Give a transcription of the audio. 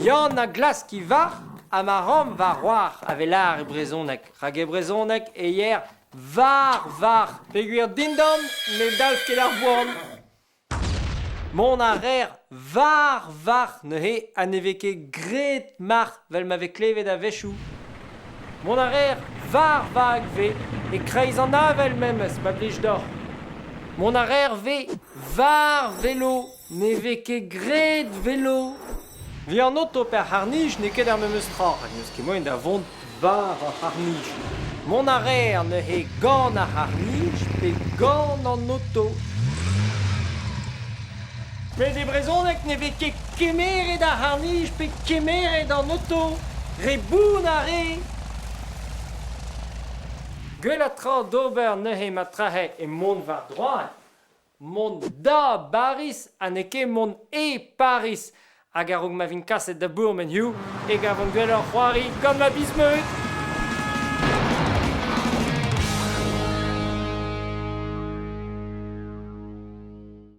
Yann a glask e varc'h ha ma ran va c'hoar a vez lâr e brezhoneg rak e brezhoneg e yer war varc'h peogwir dindan ne dalv ket ar boan. Mont a reer war varc'h neuze ha ne vez ket graet marc'h 'vel ma vez klevet a-wechoù. Mont a reer war vag 'vez e-kreiz an avel memes ma blij deoc'h. Mont a reer 'vez war velo ne vez ket graet velo. Evit an oto pe ar c'harr-nij n'eo ket ar memes tra rak n'eus ket moaien da vont war ar c'harr-nij. Mont a reer neuze gant ar c'harr-nij pe gant an oto. Met e brezhoneg ne vez ket kemeret ar c'harr-nij pe kemeret an oto. Re bounner eo. Gwellañ tra d'ober neuze ma trahe eo mont war droad. Mont da Bariz ha n'eo ket mont e Pariz. Hag a-raok ma vin kaset da bourmen hiziv e gavan gwelloc'h c'hoari gant ma biz-meud.